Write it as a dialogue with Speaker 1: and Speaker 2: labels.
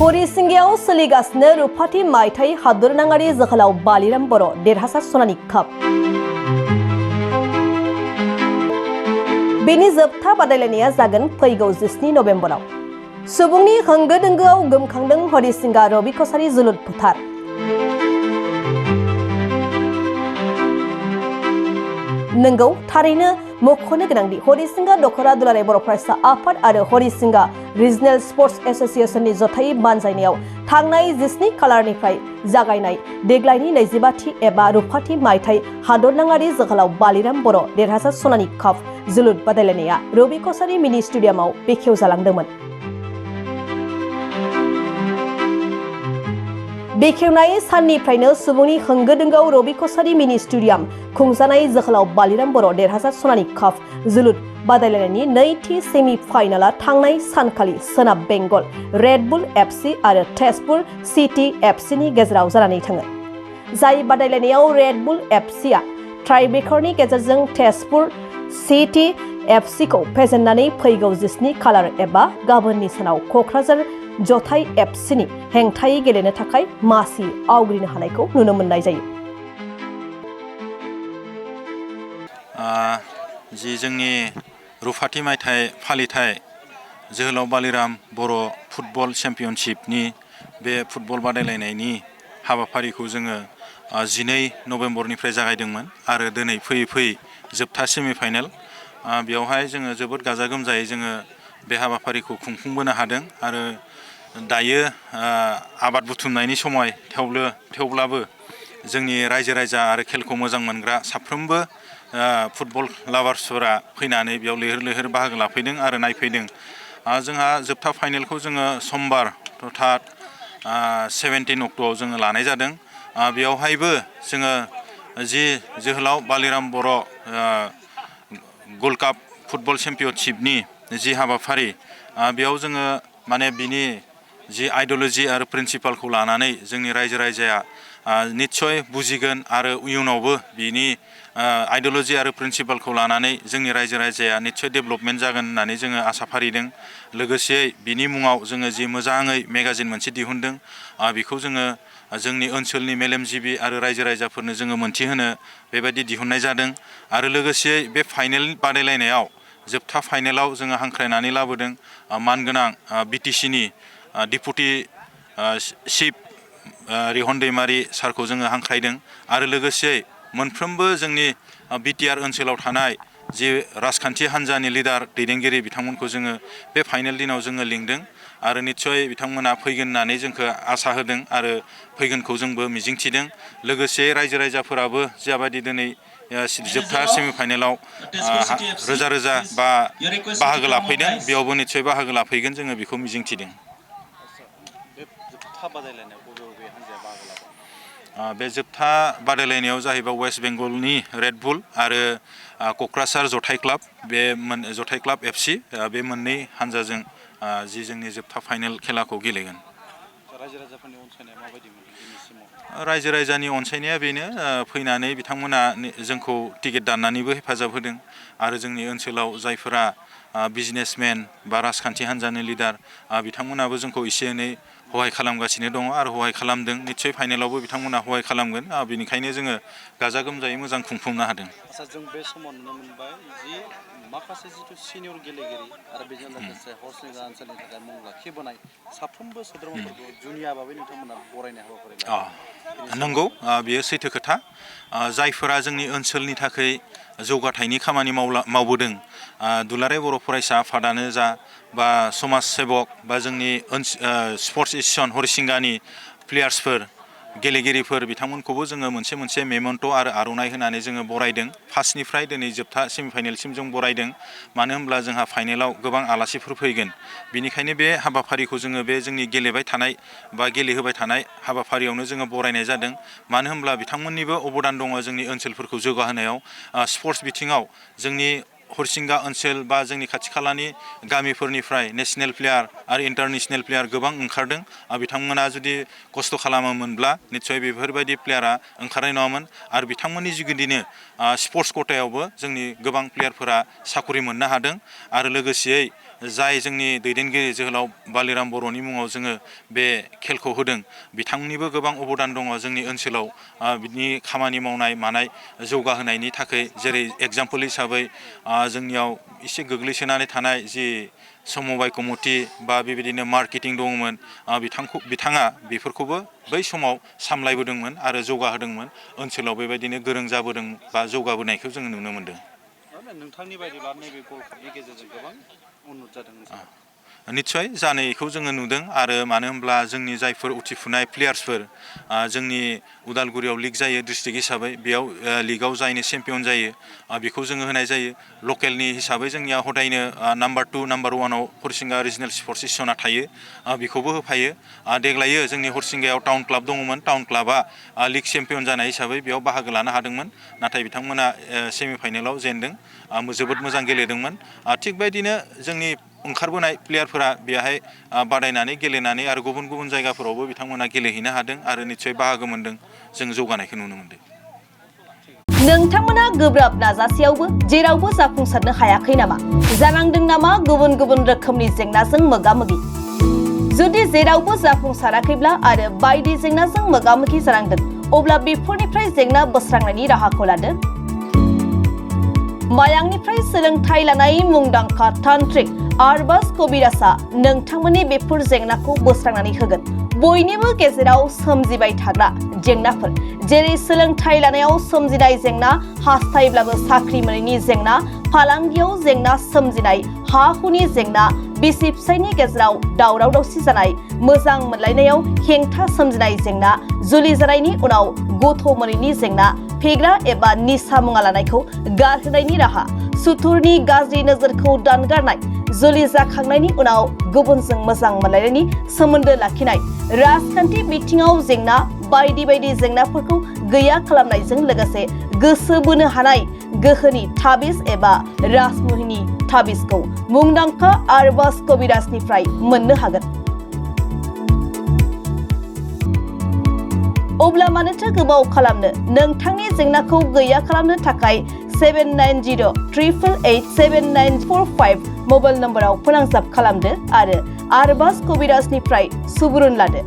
Speaker 1: हरिसिंगायाव सोलिगासिनो रुफाथि मायथाइ हादरनाङारि जोहोलाव बालिराम बर' देरहासार सनानि काप। बेनि जोबथा बादायलायनाया जागोन फैगौ 17 नबेम्बराव। सुबुंनि होंगो दोंगोआव गोमखांदों हरिसिंगा रबि कसारी जोलुर फोथार। नंगौ थारैनो मख'नो गोनांदि हरिसिंगा दखरा दुलाराय बर' फरायसा आफाद आरो हरिसिंगा रिजनेल स्पर्ट्स एसोसिएशननि जथायै बानजायनायाव थांनाय 17 खालारनिफ्राय जागायनाय देग्लायनि 25थि एबा रुफाथि मायथाइ हादरनाङारि जोहोलाव बालिराम बर' देरहासार सनानि काप जोलुर बादायलायनाया रबि कसारी मिनि स्टेडियामाव बेखेवजालांदोंमोन। बेखेवनाय साननिफ्रायनो सुबुंनि होंगो दोंगोआव रबि कसारी मिनि स्टेडियाम खुंजानाय जोहोलाव बालिराम बर' देरहासार सनानि काप जोलुर बादायलायनायनि नैथि सेमि फाइनाला थांनाय सानखालि सोनाब बेंगल रेडबुल एफसि आरो तेजपुर सिटी एफसिनि गेजेराव जानानै थाङो। जाय बादायलायनायाव रेडबुल एफसिआ टाइब्रेकारनि गेजेरजों तेजपुर सिटी एफसिखौ फेजेननानै फैगौ 17 खालार एबा गाबोननि सानाव क'क्राझार जथाइ एफसिनि हेंथायै गेलेनो थाखाय मासि आवग्रिनो हानायखौ नुनो मोननाय जायो।
Speaker 2: जि जोंनि रुफाथि मायथाइ फालिथाय जोहोलाव बालिराम बर' फुटबल चेम्पियनशिपनि बे फुटबल बादायलायनायनि हाबाफारिखौ जोङो 12 नबेम्बरनिफ्राय जागायदोंमोन आरो दिनै फैयै फैयै जोबथा सेमिफाइनेल। बेवहाय जोङो जोबोद गाजा गोमजायै जोङो बे हाबाफारिखौ खुंफुंबोनो हादों आरो दायो आबाद बुथुमनायनि समय थेवब्लाबो जोंनि रायजो राजा आरो खेलखौ मोजां मोनग्रा साफ्रोमबो फुटबल लाभार्सफोरा फैनानै बेयाव लैहोर लैहोर बाहागो लाफैदों आरो नायफैदों। जोंहा जोबथा फाइनेलखौ जोङो समबार अर्थात 17 अक्ट'आव जोङो लानाय जादों। बेयावहायबो जोङो जि जोहोलाव बालिराम बर' गल्ड काप फुटबल चेम्पियनशिपनि जि हाबाफारि बेयाव जोङो माने बिनि जि आइडिय'लजि आरो प्रिन्सिपालखौ लानानै जोंनि रायजो राजाया निस्सय बुजिगोन आरो इयुनावबो बिनि आइडिय'लजि आरो प्रिन्सिपालखौ लानानै जोंनि रायजो राजाया निस्सय डेभेलपमेन्ट जागोन होननानै जोङो आसा फारिदों। लोगोसे बिनि मुङाव जोङो जि मोजाङै मेगाजिन मोनसे दिहुनदों बेखौ जोङो जोंनि ओनसोलनि मेलेमजिबि आरो रायजो राजाफोरनो जोङो मोनथिहोनो बेबायदि दिहुननाय जादों। आरो लोगोसे बे फाइनेल बादायलायनायाव जोबथा फाइनेलाव जोङो हांख्रायनानै लाबोदों मानगोनां बिटिसिनि डिपुटि चिफ रिहन दैमारि सारखौ जोङो हांख्रायदों आरो लोगोसे मोनफ्रोमबो जोंनि बिटिआर ओनसोलाव थानाय जि राजखान्थि हान्जानि लिडार दैदेनगिरि बिथांमोनखौ जोङो बे फाइनेल दिनाव जोङो लिंदों आरो निस्सय बिथांमोना फैगोन होननानै जोंखौ आसा होदों आरो फैगोनखौ जोंबो मिजिंथिदों। लोगोसे रायजो राजाफोराबो जाबायदि दिनै जोबथा सेमिफाइनेलाव रोजा रोजा बाहागो लाफैदों बेयावबो निस्सय बाहागो लाफैगोन जोङो बेखौ मिजिंथिदों। बे जोबथा बादायलायनायाव जाहैबाय वेस्ट बेंगलनि रेडबुल आरो क'क्राझार जथाइ क्लाब एफसि बे मोननै हान्जाजों जि जोंनि जोबथा फाइनेल खेलाखौ गेलेगोन। रायजो राजानि अनसायनाया बेनो फैनानै बिथांमोना जोंखौ टिकेट दाननानैबो हेफाजाब होदों आरो जोंनि ओनसोलाव जायफोरा बिजनेसमेन बा राजखान्थि हान्जानि लिडार बिथांमोनाबो जोंखौ एसे एनै हहाय खालामगासिनो दङ आरो हहाय खालामदों। निस्सय फाइनेलावबो बिथांमोना हहाय खालामगोन बेनिखायनो जोङो गाजा गोमजायै मोजां खुंफुंनो हादों।
Speaker 3: जों बे समाव नुनो मोनबाय जि माखासे जिथु सिनियर गेलेगिरि आरो बेजों लोगोसे हरिसिंगा ओनसोलनि थाखाय मुं लाखिबोनाय साफ्रोमबो सोद्रोमाफोरखौ जुनिया भाबै नोंथांमोना बरायनाय हाबाफारि लादों।
Speaker 2: नंगौ बेयो सैथो खोथा। जायफोरा जोंनि ओनसोलनि थाखाय जौगाथायनि खामानि मावबोदों दुलाराय बर' फरायसा आफादानो जा बा समाज सेबक बा जोंनि स्पर्ट्स एस'सियेसन हरिसिंगानि प्लेयार्सफोर गेलेगिरिफोर बिथांमोनखौबो जोङो मोनसे मोनसे मेमन्ट' आरो आर'नाइ होनानै जोङो बरायदों। फार्स्टनिफ्राय दिनै जोबथा सेमिफाइनेलसिम जों बरायदों मानो होनब्ला जोंहा फाइनेलाव गोबां आलासिफोर फैगोन। बेनिखायनो बे हाबाफारिखौ जोङो बे जोंनि गेलेबाय थानाय बा गेलेहोबाय थानाय हाबाफारियावनो जोङो बरायनाय जादों। मानो होनब्ला बिथांमोननिबो अबदान दङ जोंनि ओनसोलफोरखौ जौगाहोनायाव। स्पर्ट्स बिथिङाव जोंनि हरिसिंगा ओनसोल बा जोंनि खाथि खालानि गामिफोरनिफ्राय नेसनेल प्लेयार आरो इन्टारनेसनेल प्लेयार गोबां ओंखारदों। बिथांमोना जुदि खस्थ' खालामोमोनब्ला निस्सय बेफोरबायदि प्लेयारा ओंखारनाय नङामोन आरो बिथांमोननि जुगिदिनो स्पर्ट्स खथायावबो जोंनि गोबां प्लेयारफोरा साकरि मोननो हादों आरो लोगोसेयै जाय जोंनि दैदेनगिरि जोहोलाव बालिराम बर'नि मुङाव जोङो बे खेलखौ होदों बिथांनिबो गोबां अबदान दङ जोंनि ओनसोलाव बिनि खामानि मावनाय मानाय जौगाहोनायनि थाखाय जेरै एगजामपोल हिसाबै जोंनियाव एसे गोग्लैसोनानै थानाय जि समबाय कमिटि बा बेबायदिनो मार्केटिं दङमोन बिथाङा बेफोरखौबो बै समाव सामलायबोदोंमोन आरो जौगाहोदोंमोन ओनसोलाव बेबायदिनो गोरों जाबोदों बा जौगाबोनायखौ जोङो नुनो मोन्दों।
Speaker 3: नोंथांनि बायदिब्ला नैबे गल्ड कापनि गेजेरजों गोबां उन्नत जादों
Speaker 2: निस्सय जानायखौ जोङो नुदों आरो मानो होनब्ला जोंनि जायफोर उथिफुनाय प्लेयार्सफोर जोंनि उदालगुरियाव लिग जायो डिस्ट्रिक्ट हिसाबै बेयाव लिगाव जायनो चेम्पियन जायो बेखौ जोङो होनाय जायो लकेलनि हिसाबै जोंनिया हदायनो नाम्बार 2 नाम्बार 1आव हरसिंगा रिजनेल स्पर्ट्स सेसना थायो बेखौबो होफायो देग्लायो जोंनि हरसिंगायाव टाउन क्लाब दङमोन टाउन क्लाबा लिग चेम्पियन जानाय हिसाबै बेयाव बाहागो लानो हादोंमोन नाथाय बिथांमोना सेमि फाइनेलाव जेनदों जोबोद मोजां गेलेदोंमोन थिग बेबायदिनो जोंनि ओंखारबोनाय प्लेयारफोरा बेहाय बादायनानै गेलेनानै आरो गुबुन गुबुन जायगाफोरावबो बिथांमोना गेलेहैनो हादों आरो निस्सय बाहागो मोनदों जों जौगानायखौ नुनो मोनदों।
Speaker 1: नोंथांमोना गोब्राब नाजासेयावबो जेरावबो जाफुंसारनो हायाखै नामा? जानांदों नामा गुबुन गुबुन रोखोमनि जेंनाजों मोगा-मोगि? जुदि जेरावबो जाफुंसाराखैब्ला आरो बायदि जेंनाजों मोगा-मोगि जानांदों अब्ला बेफोरनिफ्राय जेंना बोस्रांनायनि राहाखौ लादो। मायांनिफ्राय सोलोंथाइ लानाय मुंदांखा तान्त्रिक आरबाज कबिराजआ नोंथांमोननि बेफोर जेंनाखौ बोस्रांनानै होगोन। बयनिबो गेजेराव सोमजिबाय थाग्रा जेंनाफोर जेरै सोलोंथाइ लानायाव सोमजिनाय जेंना, हास्थायब्लाबो साख्रि मोनैनि जेंना, फालांगियाव जेंना सोमजिनाय, हा-हुनि जेंना, बिसि-फिसायनि गेजेराव दावराव-दावसि जानाय, मोजां मोनलायनायाव हेंथा सोमजिनाय जेंना, जुलि जानायनि उनाव गथ' मोनैनि जेंना, फेग्रा एबा निसा मुवा लानायखौ गारहोनायनि राहा, सुथुरनि गाज्रि नोजोरखौ दानगारनाय, जुलि जाखांनायनि उनाव गुबुनजों मोजां मोनलायनायनि सोमोन्दो लाखिनाय, राजखान्थि बिथिङाव जेंना बायदि बायदि जेंनाफोरखौ गैया खालामनायजों लोगोसे गोसो बोनो हानाय गोहोनि ताबिज एबा राजमुहिनि ताबिजखौ मुंदांखा आरबाज कबिराजनिफ्राय मोननो हागोन। अब्ला मानोथो गोबाव खालामनो? नोंथांनि जेंनाखौ गैया खालामनो थाखाय 7908887945 मबाइल नम्बराव फोनांजाब खालामदो आरो आरबाज कबिराजनिफ्राय सुबुरुन लादो।